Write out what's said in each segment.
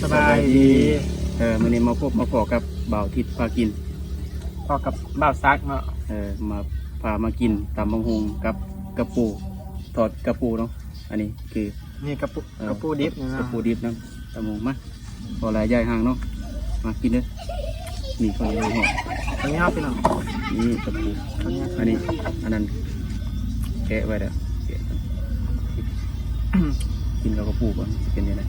ສະບາຍດີ ເອີ ມື້ນີ້ມາພົບມາພໍ້ກັບບ່າວທິດພາກິນ ພໍ້ກັບບ່າວສັກເນາະ ເອີ ມາ ພາມາກິນຕຳບັກຫຸ່ງກັບກະປູ ທອດກະປູເນາະ ອັນນີ້ຄື ນີ້ກະປູ ເອີ ກະປູດິບນີ້ນະ ກະປູດິບນຳ ຕຳບັກຫຸ່ງ ມາ ພໍຫຼາຍຢ່າຍຫ່າງເນາະ ມາກິນເດີ ນີ້ເຂົ້າໜຽວຫອມ ເຂົ້າໜຽວພີ່ນ້ອງ ນີ້ກະປູ ເຂົ້າໜຽວ ອັນນີ້ ອັນນັ້ນ ແກະໄວ້ແລ້ວ ແກະ ກິນກັບກະປູກ່ອນ ຊິເປັນຈັ່ງໃດ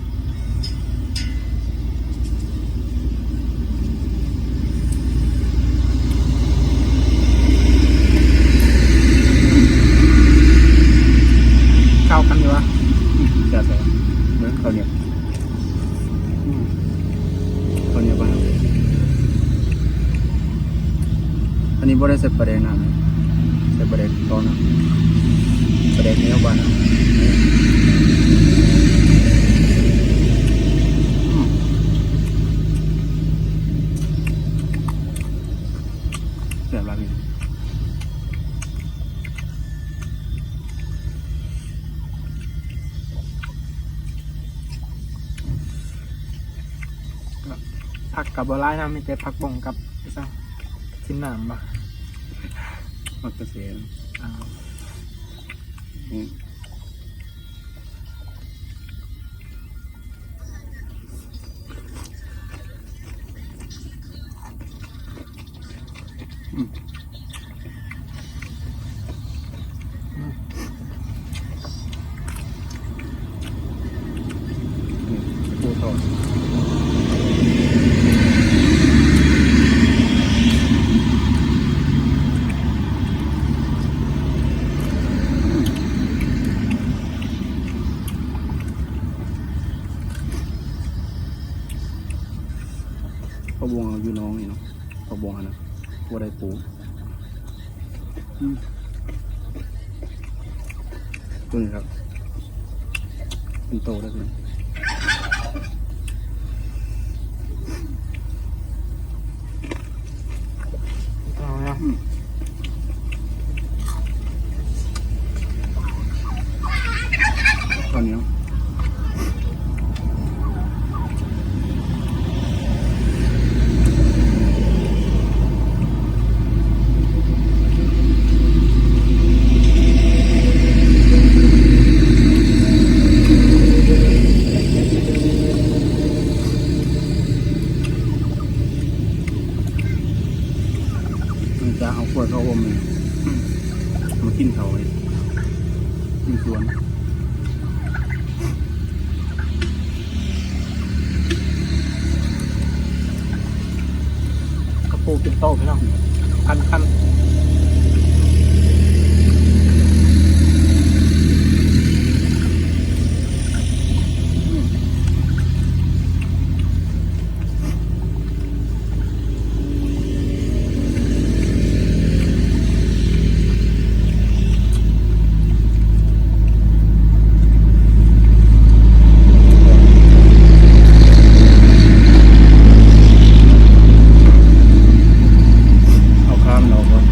ເຂົ້າກັນຢູ່ວະ ແຊບເລີຍ ເບິ່ງເຂົ້າໜຽວ ອືມ ເຂົ້າໜຽວບ້ານເຮົາ ອັນນີ້ບໍ່ໄດ້ໃສ່ປາແດກນຳ ໃສ່ປາແດກຕອນນະ ປາແດກແນວບ້ານເຮົາ ອືມ ແຊບຫຼາຍ ຜັກກະບໍ່ຫຼາຍນະ ມີແຕ່ຜັກບົ້ງກັບ ອີຫຍັງ ຊີ້ນໜາມບໍ ຜັກກະເສນ ອ່າ ອືມ. ອືມ ອືມ ອືມ ປູທອດ ອືມ. ຜັກບົ້ງເຮົາຢູ່ໜອງນີ້ເນາະ ຜັກບົ້ງຫັ້ນນະ ບໍ່ໄດ້ປູ ອືມ ເບິ່ງຄັກ ເປັນໂຕເດີພີ່ນ້ອງ. ເອົາແລ້ວ ອືມ ເຂົ້າໜຽວ ຫຼັງຈາກເອົາຂວດເຂົ້າອົມນີ້ ມາກິນເຂົ້ານີ້ ກິນສວນ ກະປູເປັນໂຕພີ່ນ້ອງ ພັນໆ. ເອົາຄາມັນອອກກ່ອນ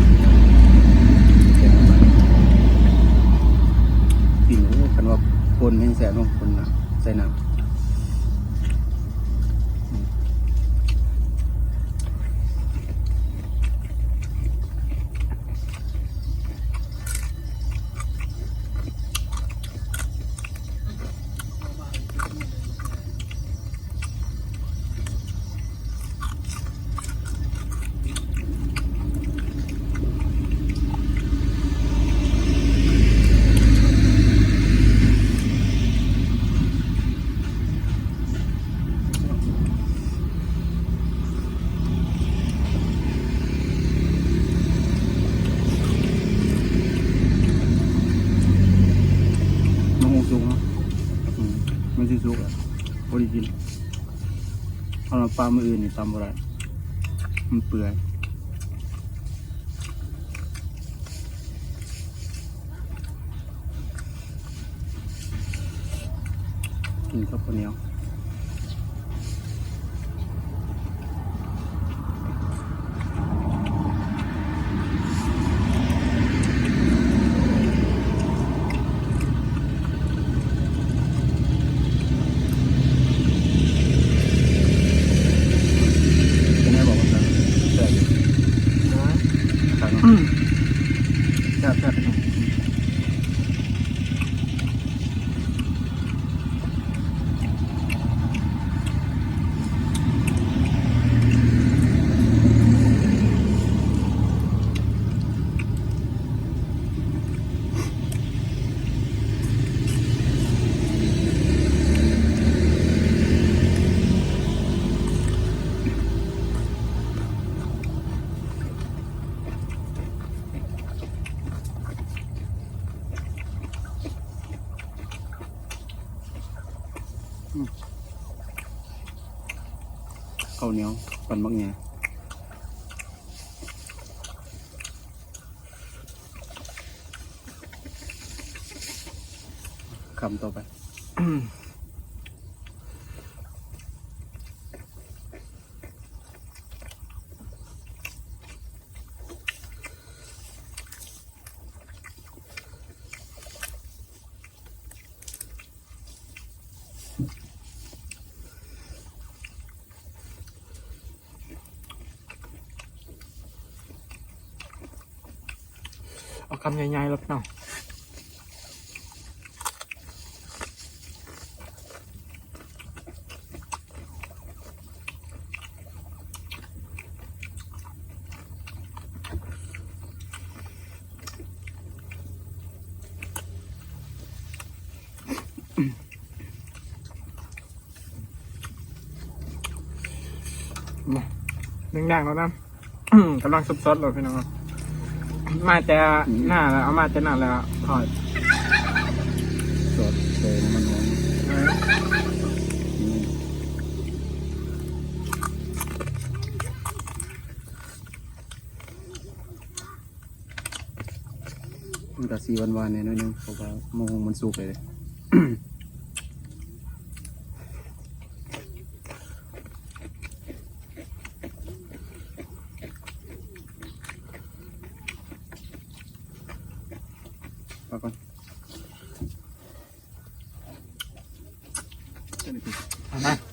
ກິນ ໂອ້ ຄັນວ່າຄົນແຮງແຊບເນາະ ຄົນນະ ໃສ່ນ້ຳ ໝາກຫຸ່ງສຸກເນາະ ອືມ ມັນຊິສຸກແລ້ວ ພໍດີກິນ ເອົາມາປະມື້ອື່ນນີ້ຕຳບໍ່ໄດ້ ມັນເປື່ອຍ. ກິນກັບເຂົ້າໜຽວ. ເ ເຂົ້າໜຽວ ປັ້ນບັກຫຍ້າ ຄຳຕໍ່ໄປ. ເອົາຄຳໃຫຍ່ໆ ໂລດເນາະ. ມາ ໜຶ່ງຢ່າງແລ້ວນະ ກຳລັງສົດໆ ເລີຍພີ່ນ້ອງ ມາແຕ່ ອືມ ໜ້າແລ້ວ ເອົາມາແຕ່ນັ້ນແລ້ວທອດ ສົດເລີຍ ນ້ຳມັນຫອມ ເອີ ອືມ. ມັນກະຊິຫວານໆ ແດ່ໜ້ອຍໜຶ່ງ ເພາະວ່າໝໍຫຸງມັນສຸກເລີຍເດ້. ພັກກ່ອນ ເອົາມາ.